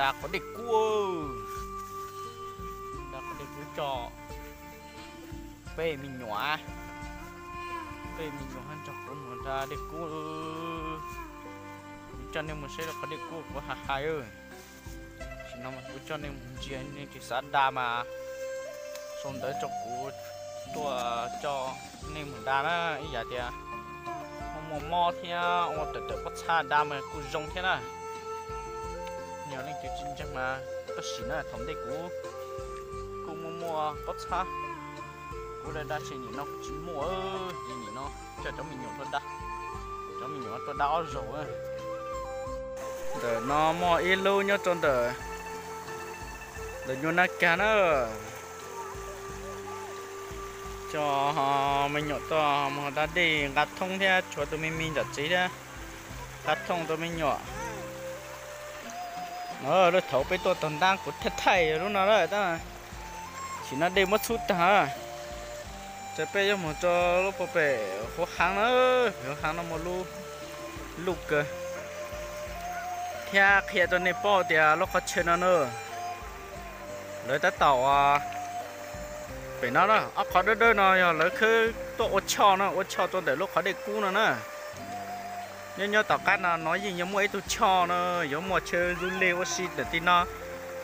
Da qhov dej kub, da qhov dej kub tso. Peb me nyuam, peb me nyuam nrog kuv mus da dej kub. Kuv coj nej mus saib qhov dej kub kuv hais hais. Tam sim no mas kuv coj nej mus ntsia, nej tsis xav da mas sau ntawv rau kuv tuaj coj nej mus da na. Ib yam tias muaj muaj mob thiab ua tawm tawm pob txha da mas kuj zoo thiab na. Yog leej twg tsis ntseeg mas tab sis na thaum ntej kuv kuj muaj muaj pob txha, kuv da da ces nim no kuv tsis muaj, ces nim no coj cov me nyuam tuaj da, cov me nyuam tuaj da ob zaug. Ntawm no muaj ib lub nyob rau ntawm, ntawm nyuag nab kag na. Coj me nyuam tuaj mus da dej nqa thoob thiab tshuav tus me me nram tsev thiab, nqa thoob rau me nyuam. Lub thaum peb tuaj tog ntab kuv thaij thaij lub no lawm tab sis no dej muab txhub tag. Ces peb yuav mus rau lub pem huv heev na, pem huv heev no muaj lub luj kawg thiab qhia rau nej paub tias lub qhov chaw no na, lawv tab tom pem no na, ob qhov dawb dawb no yog lawv khawb tuaj ua choj no, ua choj rau ntawm lub qhov dej kub no na. Nyob nyob tom qab no no yeej yuav muaj ib tug choj no, yuav muaj chaw du lig ua si ntawm tim no.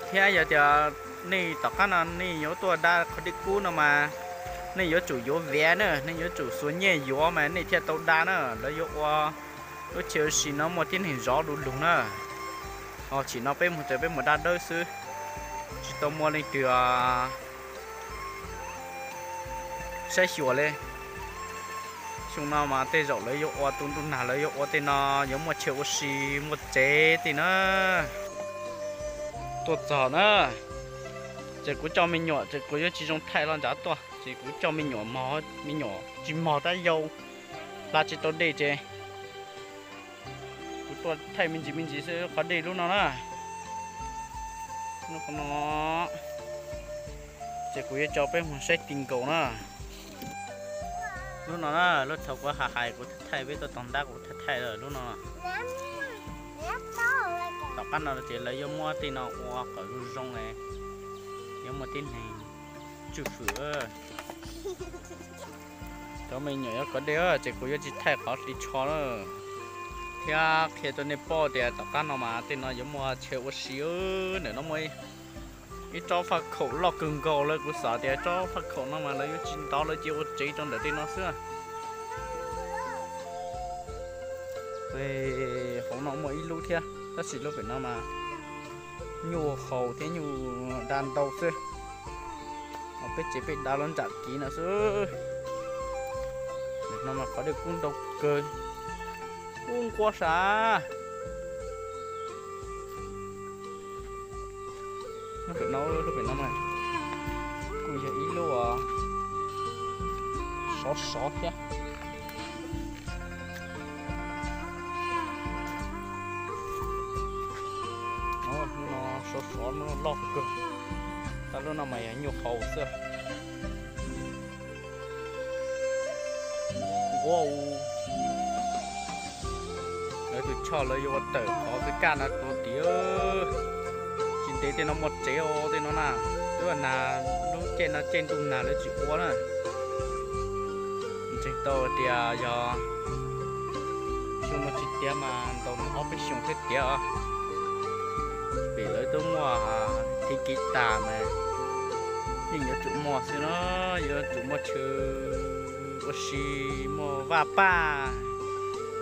Thiab yog tias nej tom qab no nej yuav tuaj da qhov dej kub no mas nej yuav tsum yuav viav na, nej yuav tsum xuas nyiaj yuav mas nej thiaj tau da na. Lawv yuav ua lub chaw ua si no muaj tib neeg zov du lug na. Ho tam sim no peb mus ces peb mus da dawb xwb, tsis tau muaj leej twg saib xyuas li. Xyoo no mas tej zaum lawv yuav ua tus ntuj nag, lawv yuav ua tej no, yuav muaj chaw ua si, muaj tsev tej na. Tuaj txog na, ces kuv coj me nyuam ces kuv yuav tsis zoo thaij los ntawd tuaj, ces kuv coj me nyuam, me nyuam tsis mog tab yau, hla tsis tau dej ces kuv tuaj thaij me ntsis me ntsis xwb qhov dej lub no na. Lub no, ces kuv yuav coj peb mus saib ti nkaus na. Lub no na, lub thaum kuv hais hais kuv thaij peb tuaj tog ntab kuv thaij thaij lawm lub no. Tom qab no ces lawv yuav muab tej no ua kom zoo zoo, yuav muaj tib neeg tswj hwm. Cov me nyuam yuav kov dej ces kuv yuav tsis thaij qhov hliv tsho na, thiab qhia rau nej paub tias tom qab no mas tej no yuav muaj chaw ua si. Ntawm no muaj ib tsob faj khaum loj kawg nkaus lawm, kuv xav tias tsob faj khaum no mas lawv yuav tsis ntov, lawv cia ua tsev rau ntawm tej no xwb. Hauv no muaj ib lub thiab tab sis lub pem no mas nyuj haus thiab nyuj da ntau xwb. Peb tsev peb dav los nram kiv no xwb. No mas qhov dej kub ntau kawg. Ub nquab sav. Lub pem no, lub pem no mas kuj yog ib lub sov sov thiab. Lub no sov sov, lub no loj kawg. Tab lub no mas yog nyuj haus xwb. Nquab u, lawv tus choj lawv yuav ua tawm qhov kawg kaj no rau tid. Tsis ntev tej no muaj tsev os tej no na. Twb nag, lub caij no caij ntuj nag lawv tsis ua na. Ntseeg tau tias yog xyoo no tsis tiav mas ntaus nws ob peb xyoos thiaj tiav os. Vim lawv twb muaj thib kiv tas mas yeej yuav tsum muaj xwb na, yuav tsum muaj chaw ua si, muaj vaj paj.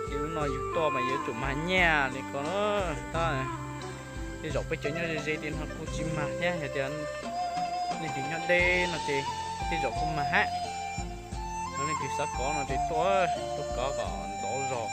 Ces lub no yus tuaj mas yuav tsum mag nyiaj li ko. Tab tej zaum peb cov nyob ze ze tej no kuj tsis mag thiab, yog tias leej twg nyob deb no ces tej zaum kuj mag hab. Yog leej twg xav kov no ces tuaj, tuaj kov kom ntxov zog.